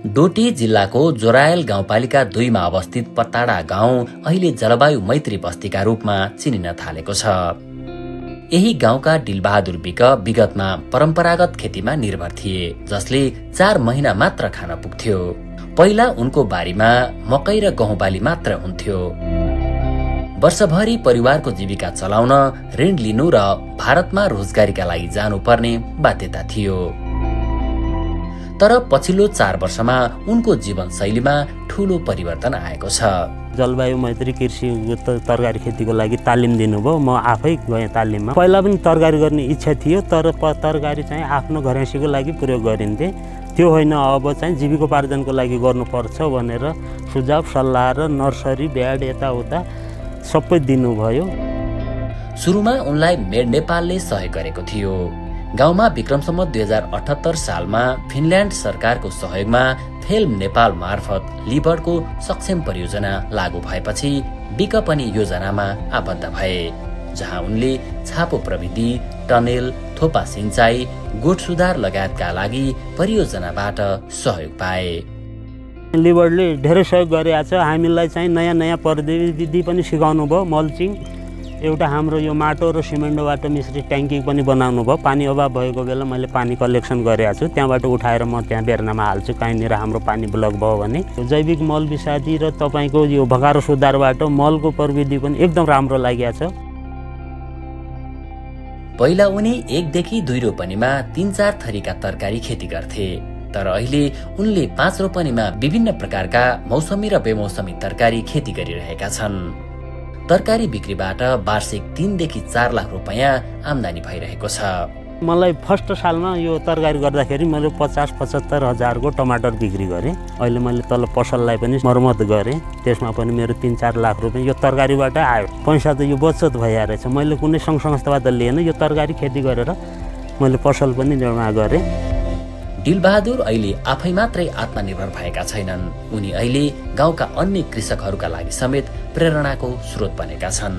डोटी जिल्लाको जोरायल गाउँपालिका 2 मा अवस्थित पत्ताडा गाउँ अहिले जलवायु मैत्री बस्तीका रूपमा चिनिन थालेको छ। यही गाउँका डिलबहादुर विक विगतमा परम्परागत खेतीमा निर्भर थिए, जसले 4 महिना मात्र खान पुग्थ्यो। पहिला उनको बारीमा मकै र गहुँ बाली मात्र हुन्थ्यो। वर्षभरि परिवारको जीविका चलाउन ऋण लिनु र भारतमा रोजगारीका लागि जानुपर्ने बाध्यता थियो। तर पछिल्लो 4 वर्षमा उनको जीवनशैलीमा ठूलो परिवर्तन आएको छ। जलवायु मैत्री कृषि तरकारी खेतीको लागि तालिम दिनुभयो। म आफै गएँ तालिममा। पहिला पनि तरकारी गर्ने इच्छा थियो, तर तरकारी चाहिँ आफ्नो घरेँसीको लागि प्रयोग गरिन्थे। त्यो होइन, अब चाहिँ जीविकोपार्जनको लागि गर्नुपर्छ भनेर सुझाव सल्लाह र नर्सरी ब्याड यताउता सबै दिनुभयो। सुरुमा उनलाई मेड नेपालले सहयोग गरेको थियो। गाउँमा विक्रम सम्वत 2078 सालमा फिनल्यान्ड सरकारको सहयोगमा फिल्म नेपाल मार्फत लिबर्डको सक्षम परियोजना लागू भएपछि विक पनि योजनामा आबद्ध भए, जहाँ उनले छापो प्रविधि, टनेल, थोपा सिंचाई, गोठ सुधार लगायतका लागि परियोजनाबाट सहयोग पाए। लिबर्डले धेरै सहयोग गरेको छ। हामीलाई चाहिँ नयाँ नयाँ प्रविधि पनि सिकाउनु भयो। मल्चिङ, एउटा हाम्रो यो माटो र सिमेन्टबाट मिश्रित ट्याङ्की पनि बनाउनु भयो। पानी अभाव भएको बेला मैले पानी कलेक्सन गरेको छु, त्यहाँबाट उठाएर म त्यहाँ बेर्नामा हाल्छु कहीँनिर हाम्रो पानी ब्लक भयो भने। जैविक मल विषादी र तपाईँको यो भगारो सुधारबाट मलको प्रविधि पनि एकदम राम्रो लागेको छ। पहिला उनी 1 देखि 2 रोपनीमा 3-4 थरीका तरकारी खेती गर्थे, तर अहिले उनले 5 रोपनीमा विभिन्न प्रकारका मौसमी र बेमौसमी तरकारी खेती गरिरहेका छन्। तरकारी बिक्रीबाट वार्षिक 3 देखि 4 लाख रुपैयाँ आम्दानी भइरहेको छ। मलाई फर्स्ट सालमा यो तरकारी गर्दाखेरि मैले 50-75 हजारको टमाटर बिक्री गरेँ। अहिले मैले तल पसललाई पनि मर्मत गरेँ, त्यसमा पनि मेरो 3-4 लाख रुपियाँ यो तरकारीबाट आयो। पैसा त यो बचत भइरहेको रहेछ। मैले कुनै सङ्घ संस्थाबाट लिएन, यो तरकारी खेती गरेर मैले पसल पनि निर्माण गरेँ। डिलबहादुर अहिले आफै मात्रै आत्मनिर्भर भएका छैनन्, उनी अहिले गाउँका अन्य कृषकहरूका लागि समेत प्रेरणाको स्रोत बनेका छन्।